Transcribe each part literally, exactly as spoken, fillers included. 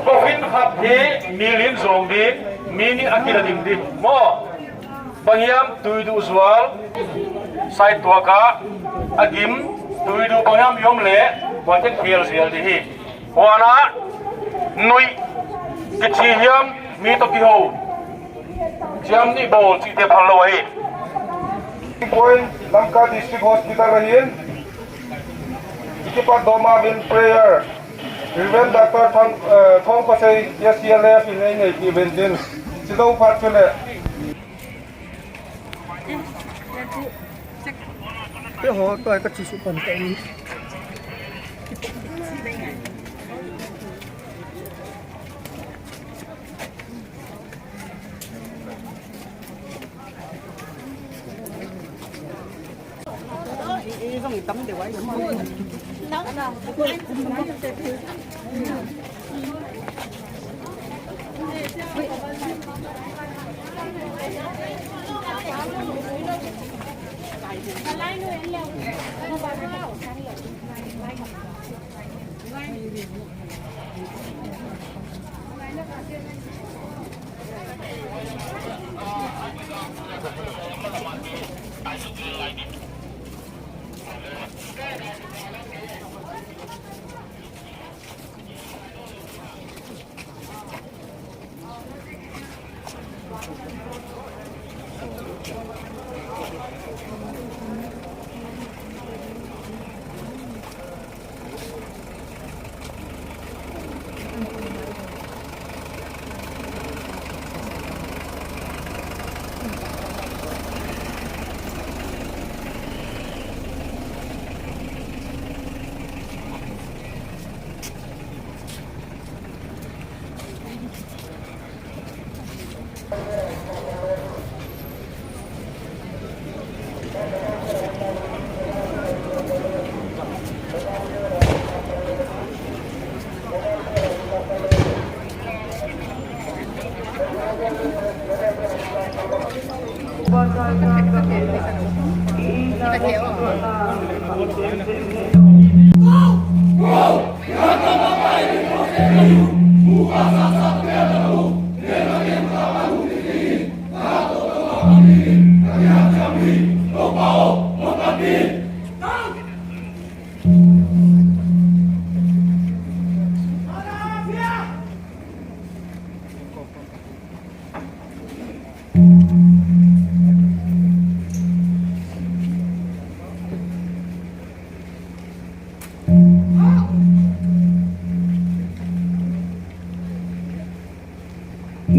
Coffin khat hi mi lim zawng ding, mi nih a kila ding ding maw. Bang hiam tui duh zual, sai tuak a, a gim, tui duh bang hiam i om leh, huai teng khel zel ding hi. Huan a, nuih, kichi hiam, mi toh kihou, chiam nih bawl chihte phal lou hi. Point, Lamka District Hospital ahi in. I kipat dawma in prayer. Reverend Doctor Thang, eh, Thong Pasei, S C L F in ei nei ki ventin. Sidou phat chule. Te ho, toh ka chi su pan ka ni.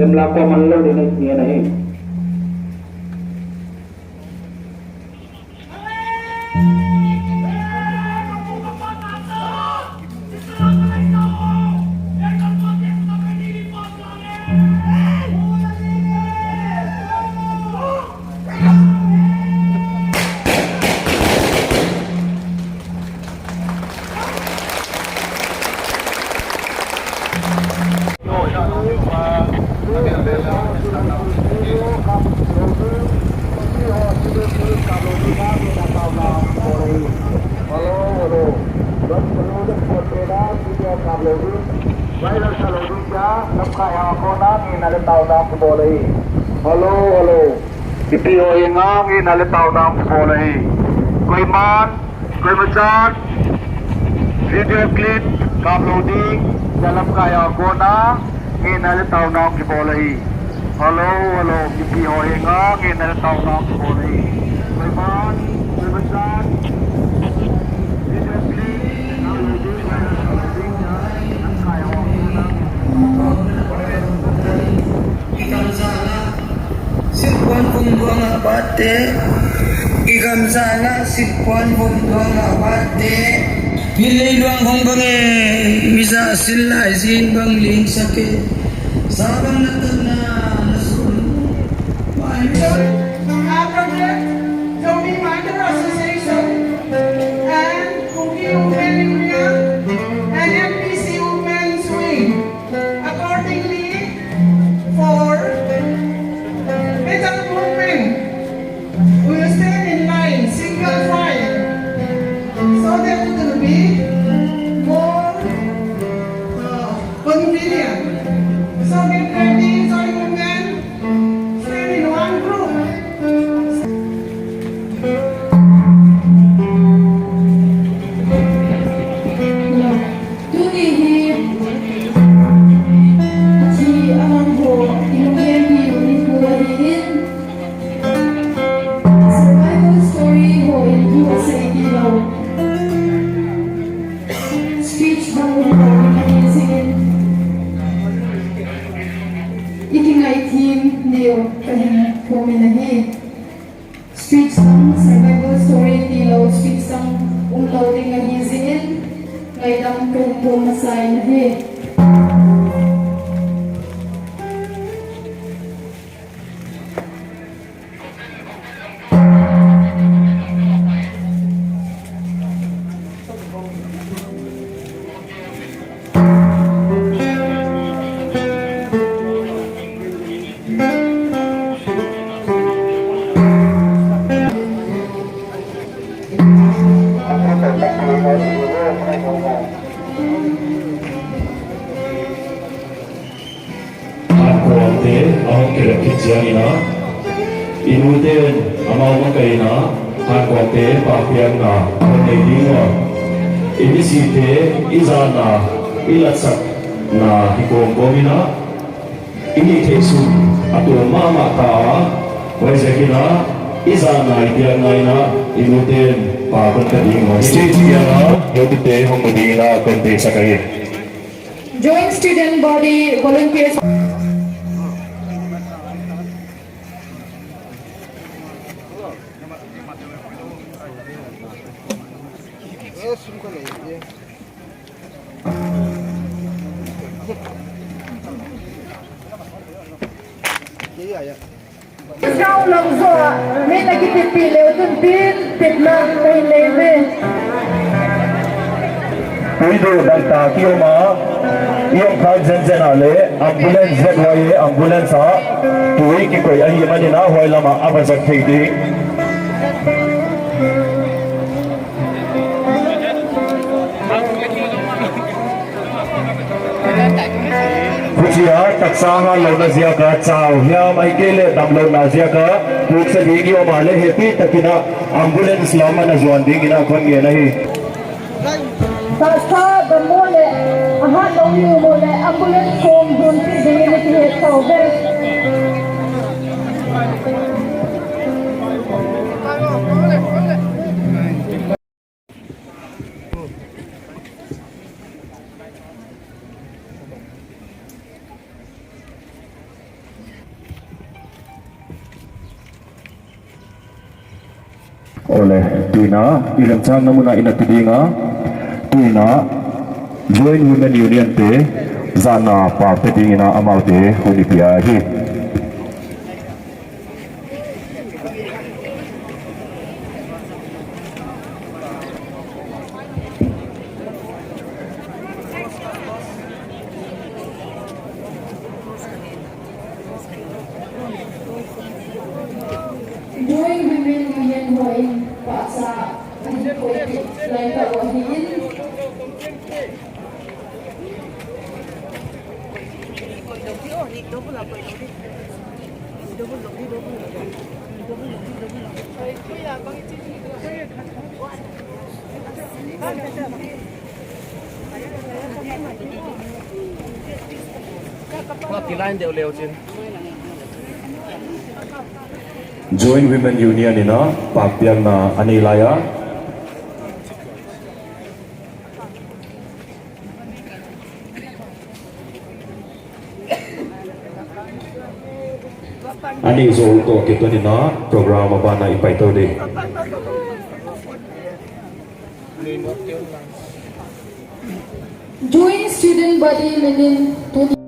Lemlak kua man lou ding ni na hi. Hello, hello. Virus a lou ding chia, Lamka a kona ngehna leh tauna kibawl ahi. Hello, hello. Mipi ho henga ngehna leh tauna kibawl ahi. Koiman, koimachan, video clip kap lou ding chia, Lamka a kona ngehna leh tauna kibawl ahi. Hello, hello, mipi ho henga ngehna leh tauna kibawl ahi. Koiman, koimachan, video clip kap lou ding. I gamzala silhpuan vun duang a batte. I gamzala silhpuan vun duang a batte. Pilei luang hong bang e, mi zah sil lai zin bang ling sak e. Sa bang na tan na, na sul. Mai mi. Our project, Zomi Mother Association and Kuki Women Union and M P C Women's Wing. Accordingly, for better movement, we will stand in line, single file, so that it will be more, uh, convenient. So get ready, join movement, stand in one group. Tuni hi, chi a mang ho, i mu gen di uni pu ahi in. Survival story ho in pu a sei di lou. Speech bang ho in a hi sing in. I ki ngai thim neu ka hin comment ahi. Speech sang, survival story ti lou, speech sang um lou ding ahi zingin, ngaidam ka hon thum masa in ahi. Hankuangte a hong kirep khit chiangin a, i nute'n amau makaihna hankuangte pakpiakna a hon nei ding ua, i misite i zahna i latsakna hi kawmkawm in a, i hihtheih sun a tuam mahmah ta a, huaiziakin a, i zahna i piakna in a, i nute'n pak hon pe ding ua. Stage kiang a, heutute hong mu ding in a kon deihsak ahi. Joint Student Body Volunteers. Discount lam zaw, mi na kitipih leh tun pin, pin na, nei nei ve. Tui duh dan tak i om a, i om khak zenzen a leh, ambulance Z Y A ambulance a, tui kikoih ahihmanin a huai lam ah a va zat thei ding. Huchia taksa ngal louhna ziak a chau hiam ahihkeileh damlouhna ziak a puksak ding i om a leh hehpihtakin a ambulance lam ah na zuan dingin a kon ngen ahi. Taksa dam maw leh, a hat lou mi maw leh, ambulance kawm zunpih dingin i kihet sau ve. Awle, tuin a, i remchangna mun ah i na tu ding a, tuin a, Joint Women Union te, zahna pak pe dingin a amaute hun i pia hi. Joint Women Union hoih in pahsa a hih koih lai ka ua hi in. Joint Women Union in a pakpiakna a nei lai a. A nih zoh toh kituak in a program a ban ah i pai tou ding. Joint Student Body Meeting tuni